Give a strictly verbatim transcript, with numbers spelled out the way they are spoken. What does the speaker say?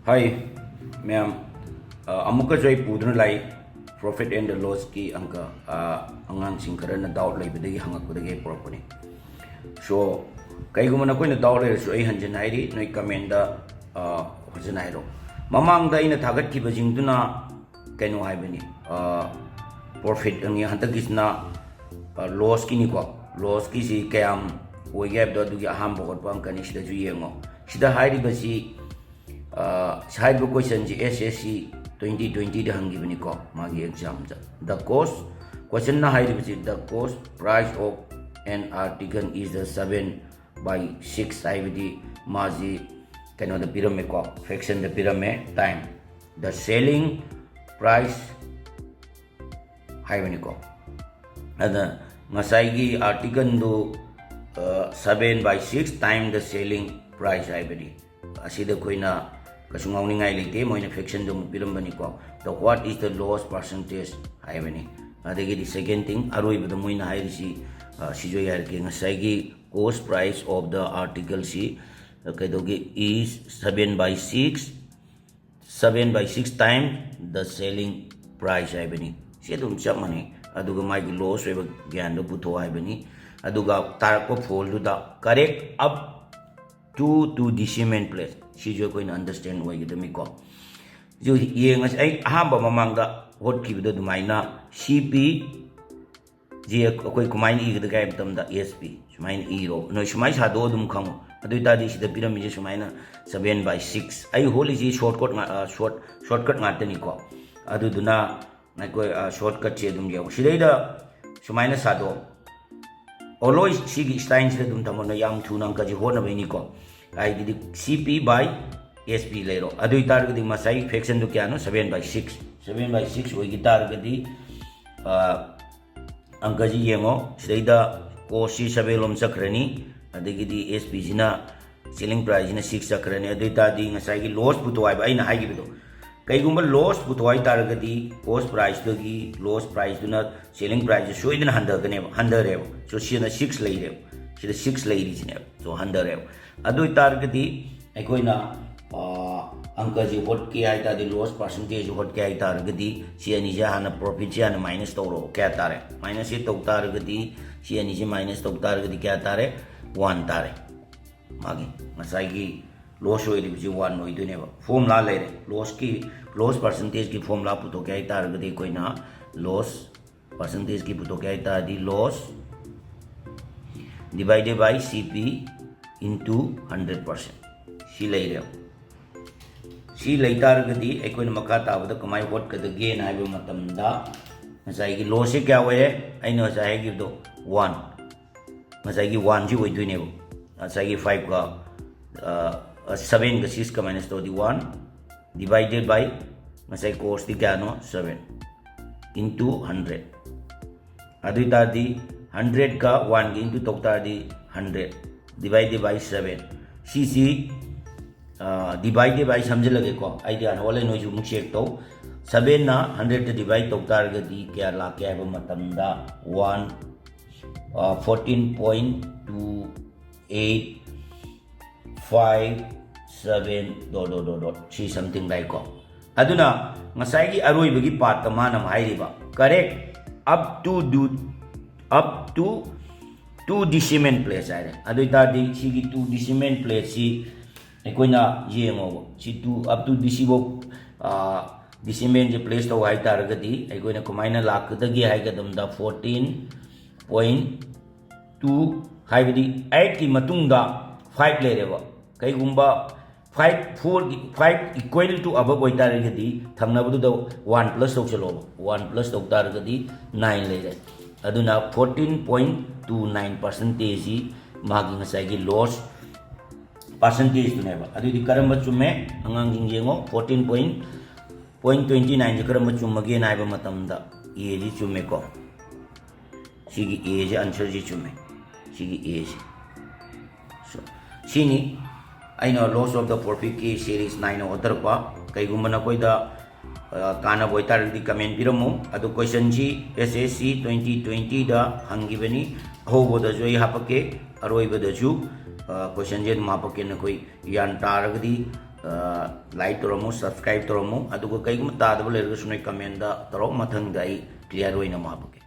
Hi ꯃꯌꯥꯝ, ꯑ, ꯑꯃꯨꯛꯀꯁꯨ ꯑꯩ ꯄꯨꯗꯨꯅ ꯂꯥꯛꯏ profit and lossꯀꯤ ꯑꯪꯀ꯫ ꯑ, ꯑꯉꯥꯡꯁꯤꯡ ꯈꯔꯅ doubt ꯂꯩꯕꯗꯒꯤ ꯍꯪꯉꯛꯄꯗꯒꯤ ꯑꯩ ꯄꯨꯔꯛꯄꯅꯤ꯫ So ꯀꯩꯒꯨꯝꯕ ꯅꯈꯣꯏꯅ doubt ꯂꯩꯔꯁꯨ ꯑꯩ ꯍꯟꯖꯤꯟ ꯍꯥꯏꯔꯤ, ꯅꯣꯏ commentꯗ, ꯑ, ꯐꯖꯅ ꯍꯥꯏꯔꯛꯑꯣ꯫ ꯃꯃꯥꯡꯗ ꯑꯩꯅ ꯊꯥꯒꯠꯈꯤꯕꯁꯤꯡꯗꯨꯅ ꯀꯩꯅꯣ ꯍꯥꯏꯕꯅꯤ, ꯑ, profit ꯑꯅꯤ, ꯍꯟꯗꯛꯀꯤꯁꯤꯅ, ꯑ, lossꯀꯤꯅꯤꯀꯣ꯫ Lossꯀꯤꯁꯤ ꯀꯌꯥꯝ ꯑꯣꯏꯒꯦ ꯍꯥꯏꯕꯗꯣ ꯑꯗꯨꯒꯤ ꯑꯍꯥꯟꯕ ꯍꯣꯠꯄ ꯑꯪꯀꯅꯤ꯫ ꯁꯤꯗꯁꯨ ꯌꯦꯡꯉꯣ, ꯁꯤꯗ ꯍꯥꯏꯔꯤꯕꯁꯤ, ꯑ, ꯍꯥꯏꯔꯤꯕ questionꯁꯤ S S C twenty twentyꯗ ꯍꯪꯈꯤꯕꯅꯤꯀꯣ, ꯃꯥꯒꯤ examꯗ꯫ The cost, questionꯅ ꯍꯥꯏꯔꯤꯕꯁꯤ, the cost price of an article is the seven by six ꯍꯥꯏꯕꯗꯤ ꯃꯥꯁꯤ ꯀꯩꯅꯣꯗ ꯄꯤꯔꯝꯃꯦꯀꯣ, fractionꯗ ꯄꯤꯔꯝꯃꯦ, time the selling price ꯍꯥꯏꯕꯅꯤꯀꯣ꯫ ꯑꯗ ꯉꯁꯥꯏꯒꯤ articleꯗꯨ, ꯑ, seven by six time the selling price ꯍꯥꯏꯕꯅꯤ꯫ ꯑꯁꯤꯗ ꯑꯩꯈꯣꯏꯅ ꯀꯩꯁꯨ ꯉꯥꯎꯅꯤꯡꯉꯥꯏ ꯂꯩꯇꯦ, ꯃꯣꯏꯅ fractionꯗꯨ ꯑꯃꯨꯛ ꯄꯤꯔꯝꯕꯅꯤꯀꯣ꯫ The what is the loss percentage ꯍꯥꯏꯕꯅꯤ꯫ ꯑꯗꯒꯤꯗꯤ second thing, ꯑꯔꯣꯏꯕꯗ ꯃꯣꯏꯅ ꯍꯥꯏꯔꯤꯁꯤ, ꯑ, ꯁꯤꯁꯨ ꯍꯥꯏꯔꯛꯀꯦ, ꯉꯁꯥꯏꯒꯤ cost price of the articleꯁꯤ, ꯑ, ꯀꯩꯗꯧꯒꯦ, is seven by six, seven by six time the selling price ꯍꯥꯏꯕꯅꯤ꯫ ꯁꯤ ꯑꯗꯨꯝ ꯆꯞ ꯃꯥꯟꯅꯩ꯫ ꯑꯗꯨꯒ ꯃꯥꯒꯤ loss ꯑꯣꯏꯕ ꯒ꯭ꯌꯥꯟꯗꯣ ꯄꯨꯊꯣꯛꯑꯣ ꯍꯥꯏꯕꯅꯤ꯫ ꯑꯗꯨꯒ ꯇꯥꯔꯛꯄ ꯐꯣꯜꯗꯨꯗ correct up to two decimal place, ꯁꯤꯁꯨ ꯑꯩꯈꯣꯏꯅ understand ꯑꯣꯏꯒꯗꯕꯅꯤꯀꯣ꯫ ꯁꯤꯁꯨ ꯌꯦꯡꯉꯁꯤ꯫ ꯑꯩ ꯑꯍꯥꯟꯕ ꯃꯃꯥꯡꯗ ꯍꯣꯠꯈꯤꯕꯗꯣ ꯑꯗꯨꯃꯥꯏꯅ C P ꯁꯤ ꯑꯩꯈꯣꯏ ꯀꯃꯥꯏꯅ ꯏꯒꯗꯒꯦ ꯍꯥꯏꯕ ꯃꯇꯝꯗ S P ꯁꯨꯃꯥꯏꯅ ꯏꯔꯣ꯫ ꯅꯣꯏ ꯁꯨꯃꯥꯏꯅ ꯁꯥꯗꯣꯛꯑꯣ ꯑꯗꯨꯝ ꯈꯪꯉꯣ꯫ ꯑꯗꯨ ꯑꯣꯏꯇꯥꯔꯗꯤ ꯁꯤꯗ ꯄꯤꯔꯝꯃꯤꯁꯦ ꯁꯨꯃꯥꯏꯅ seven by six꯫ ꯑꯩ ꯍꯣꯠꯂꯤꯁꯤ shortcut ꯉꯥ-, ꯑ, short, shortcut ꯉꯥꯛꯇꯅꯤꯀꯣ꯫ ꯑꯗꯨꯗꯨꯅ ꯑꯩꯈꯣꯏ, ꯑ, shortcutꯁꯦ ꯑꯗꯨꯝ ꯌꯦꯡꯉꯣ꯫ ꯁꯤꯗꯩꯗ ꯁꯨꯃꯥꯏꯅ ꯁꯥꯗꯣꯛꯑꯣ꯫ Always ꯁꯤꯒꯤ styleꯁꯤꯗ ꯑꯗꯨꯝ ꯊꯝꯃꯣ꯫ ꯅꯣꯏ ꯌꯥꯝ ꯊꯨꯅ ꯑꯪꯀꯁꯤ ꯍꯣꯠꯅꯕꯩꯅꯤꯀꯣ꯫ ꯍꯥꯏꯗꯤ C P by S P ꯂꯩꯔꯣ꯫ ꯑꯗꯨ ꯑꯣꯏꯇꯥꯔꯒꯗꯤ ꯉꯁꯥꯏꯒꯤ fractionꯗꯨ ꯀꯌꯥꯅꯣ? Seven by six꯫ Seven by six ꯑꯣꯏꯈꯤ ꯇꯥꯔꯒꯗꯤ, ꯑ, ꯑꯪꯀꯁꯤ ꯌꯦꯡꯉꯣ, ꯁꯤꯗꯩꯗ costꯁꯤ seven ꯂꯣꯝ ꯆꯠꯈ꯭ꯔꯅꯤ, ꯑꯗꯒꯤꯗꯤ S Pꯁꯤꯅ, selling priceꯁꯤꯅ six ꯆꯠꯈ꯭ꯔꯅꯤ꯫ ꯑꯗꯨ ꯑꯣꯏꯇꯥꯔꯗꯤ ꯉꯁꯥꯏꯒꯤ loss ꯄꯨꯊꯣꯛ ꯍꯥꯏꯕ ꯑꯩꯅ ꯍꯥꯏꯈꯤꯕꯗꯣ, ꯀꯩꯒꯨꯝꯕ loss ꯄꯨꯊꯣꯛ ꯍꯥꯏ ꯇꯥꯔꯒꯗꯤ cost priceꯇꯒꯤ loss priceꯇꯨꯅ selling priceꯁꯦ ꯁꯣꯏꯗꯅ ꯍꯟꯊꯒꯅꯦꯕ, ꯍꯟꯊꯔꯦꯕ꯫ So ꯁꯤꯅ six ꯂꯩꯔꯦꯕ, ꯁꯤꯗ six ꯂꯩꯔꯤꯁꯤꯅꯦꯕ꯫ So ꯍꯟꯊꯔꯦꯕ꯫ ꯑꯗꯨ ꯑꯣꯏꯇꯥꯔꯒꯗꯤ ꯑꯩꯈꯣꯏꯅ, ꯑ, ꯑꯪꯀꯁꯤ ꯍꯣꯠꯀꯦ ꯍꯥꯏ ꯇꯥꯔꯗꯤ, ꯂꯣꯁ ꯄꯥꯔꯁꯦꯟꯇꯦꯖ ꯍꯣꯠꯀꯦ ꯍꯥꯏ ꯇꯥꯔꯒꯗꯤ, ꯁꯤ ꯑꯅꯤꯁꯦ ꯍꯥꯟꯅ ꯄ꯭ꯔꯣꯐꯤꯠꯁꯦ ꯍꯥꯟꯅ ꯃꯥꯏꯅꯁ ꯇꯧꯔꯣ꯫ ꯀꯌꯥ ꯇꯥꯔꯦ? ꯃꯥꯏꯅꯁꯁꯦ ꯇꯧ ꯇꯥꯔꯒꯗꯤ, ꯁꯤ ꯑꯅꯤꯁꯦ ꯃꯥꯏꯅꯁ ꯇꯧ ꯇꯥꯔꯒꯗꯤ ꯀꯌꯥ ꯇꯥꯔꯦ? ꯋꯥꯟ ꯇꯥꯔꯦ꯫ ꯃꯥꯒꯤ ꯉꯁꯥꯏꯒꯤ ꯂꯣꯁ ꯑꯣꯏꯔꯤꯕꯁꯤ ꯋꯥꯟ ꯑꯣꯏꯗꯣꯏꯅꯦꯕ꯫ ꯐꯣꯔꯃꯨꯂꯥ ꯂꯩꯔꯦ꯫ ꯂꯣꯁꯀꯤ, ꯂꯣꯁ ꯄꯥꯔꯁꯦꯟꯇꯦꯖꯀꯤ ꯐꯣꯔꯃꯨꯂꯥ ꯄꯨꯊꯣꯛꯀꯦ ꯍꯥꯏ ꯇꯥꯔꯒꯗꯤ, ꯑꯩꯈꯣꯏꯅ ꯂꯣꯁ ꯄꯥꯔꯁꯦꯟꯇꯦꯖꯀꯤ ꯄꯨꯊꯣꯛꯀꯦ ꯍꯥꯏ ꯇꯥꯔꯗꯤ, loss divided by C P into hundred percent꯫ ꯁꯤ ꯂꯩꯔꯦ꯫ ꯁꯤ ꯂꯩ ꯇꯥꯔꯒꯗꯤ ꯑꯩꯈꯣꯏꯅ ꯃꯈꯥ ꯇꯥꯕꯗ ꯀꯃꯥꯏꯅ ꯍꯣꯠꯀꯗꯒꯦꯅ ꯍꯥꯏꯕ ꯃꯇꯝꯗ, ꯉꯁꯥꯏꯒꯤ ꯂꯣꯁꯁꯦ ꯀꯌꯥ ꯑꯣꯏꯔꯦ? ꯑꯩꯅ ꯉꯁꯥꯏ ꯍꯥꯏꯈꯤꯕꯗꯣ, ꯋꯥꯟ꯫ ꯉꯁꯥꯏꯒꯤ ꯋꯥꯟꯁꯤ ꯑꯣꯏꯗꯣꯏꯅꯦꯕ꯫ ꯉꯁꯥꯏꯒꯤ ꯐꯥꯏꯚꯀ, ꯑ, ꯁꯚꯦꯟꯒ ꯁꯤꯛꯁꯀ ꯃꯥꯏꯅꯁ ꯇꯧꯔꯗꯤ ꯋꯥꯟ, divided by ꯉꯁꯥꯏ ꯀꯣꯁꯇꯤ ꯀꯌꯥꯅꯣ? Seven into hundred꯫ ꯑꯗꯨ ꯑꯣꯏ ꯇꯥꯔꯗꯤ, ꯍꯟꯗ꯭ꯔꯦꯗꯀ ꯋꯥꯟꯒ into ꯇꯧ ꯇꯥꯔꯗꯤ, ꯍꯟꯗ꯭ꯔꯦꯗ divided by seven꯫ ꯁꯤꯁꯤ, ꯑ, divided by ꯁꯝꯖꯤꯜꯂꯒꯦꯀꯣ꯫ ꯑꯩꯗꯤ ꯍꯥꯟꯅ ꯍꯣꯠꯂꯦ, ꯅꯣꯏꯁꯨ ꯑꯃꯨꯛ ꯆꯦꯛ ꯇꯧ꯫ ꯁꯚꯦꯟꯅ ꯍꯟꯗ꯭ꯔꯦꯗꯇ divide ꯇꯧ ꯇꯥꯔꯒꯗꯤ ꯀꯌꯥ ꯂꯥꯛꯀꯦ ꯍꯥꯏꯕ ꯃꯇꯝꯗ, ꯋꯥꯟ, ꯑ, fourteen point two eight five seven dot dot dot dot, ꯁꯤ something like ꯀꯣ꯫ ꯑꯗꯨꯅ ꯉꯁꯥꯏꯒꯤ ꯑꯔꯣꯏꯕꯒꯤ ꯄꯥꯔꯠꯇ ꯃꯥꯅ ꯑꯃ ꯍꯥꯏꯔꯤꯕ, correct up to do, up to two decimal place ꯍꯥꯏꯔꯦ꯫ ꯑꯗꯨ ꯑꯣꯏ ꯇꯥꯔꯗꯤ ꯁꯤꯒꯤ two decimal placeꯁꯤ ꯑꯩꯈꯣꯏꯅ ꯌꯦꯡꯉꯣꯕ꯫ ꯁꯤ two, up to ꯗꯤ ꯁꯤꯐꯧ, ꯑ, decimalꯁꯦ place ꯇꯧ ꯍꯥꯏ ꯇꯥꯔꯒꯗꯤ ꯑꯩꯈꯣꯏꯅ ꯀꯃꯥꯏꯅ ꯂꯥꯛꯀꯗꯒꯦ ꯍꯥꯏꯒꯗꯕꯗ, fourteen point two, ꯍꯥꯏꯕꯗꯤ eightꯀꯤ ꯃꯇꯨꯡꯗ five ꯂꯩꯔꯦꯕ꯫ ꯀꯩꯒꯨꯝꯕ five, fourꯒꯤ, five equal to above ꯑꯣꯏꯇꯥꯔꯒꯗꯤ ꯊꯪꯅꯕꯗꯨꯗ one plus ꯇꯧꯁꯜꯂꯣꯕ꯫ One plus ꯇꯧ ꯇꯥꯔꯒꯗꯤ nine ꯂꯩꯔꯦ꯫ ꯑꯗꯨꯅ fourteen point two nine percentageꯁꯤ ꯃꯥꯒꯤ ꯉꯁꯥꯏꯒꯤ loss percentageꯇꯨꯅꯦꯕ꯫ ꯑꯗꯨꯗꯤ ꯀꯔꯝꯕ ꯆꯨꯝꯃꯦ? ꯑꯉꯥꯡꯁꯤꯡ ꯌꯦꯡꯉꯣ, fourteen point, point twenty nineꯁꯦ ꯀꯔꯝꯕ ꯆꯨꯝꯃꯒꯦꯅ ꯍꯥꯏꯕ ꯃꯇꯝꯗ, Aꯁꯤ ꯆꯨꯝꯃꯦꯀꯣ꯫ ꯁꯤꯒꯤ Aꯁꯦ, answerꯁꯤ ꯆꯨꯝꯃꯦ, ꯁꯤꯒꯤ Aꯁꯦ꯫ So, ꯁꯤꯅꯤ ꯑꯩꯅ loss of the profitꯀꯤ series ꯅꯥꯏꯅ ꯍꯣꯠꯊꯔꯛꯄ꯫ ꯀꯩꯒꯨꯝꯕ ꯅꯈꯣꯏꯗ, ꯑ, ꯀꯥꯟꯅꯕ ꯑꯣꯏꯇꯥꯔꯒꯗꯤ comment ꯄꯤꯔꯝꯃꯨ꯫ ꯑꯗꯨ questionꯁꯤ S S C twenty twentyꯗ ꯍꯪꯈꯤꯕꯅꯤ꯫ ꯑꯍꯧꯕꯗꯁꯨ ꯑꯩ ꯍꯥꯄꯛꯀꯦ, ꯑꯔꯣꯏꯕꯗꯁꯨ, ꯑ, questionꯁꯦ ꯑꯗꯨꯝ ꯍꯥꯄꯛꯀꯦ꯫ ꯅꯈꯣꯏ ꯒ꯭ꯌꯥꯟ ꯇꯥꯔꯒꯗꯤ, ꯂꯥꯏꯛ ꯇꯧꯔꯝꯃꯨ, ꯁꯕꯁꯀ꯭ꯔꯥꯏꯕ ꯇꯧꯔꯝꯃꯨ꯫ ꯑꯗꯨꯒ ꯀꯩꯒꯨꯝꯕ ꯇꯥꯗꯕ ꯂꯩꯔꯒꯁꯨ ꯅꯣꯏ ꯀꯃꯦꯟꯗ ꯇꯧꯔꯣ, ꯃꯊꯪꯗ ꯑꯩ ꯀ꯭ꯂꯤꯌꯥꯔ ꯑꯣꯏꯅ ꯑꯃꯨꯛ ꯍꯥꯞꯄꯛꯀꯦ꯫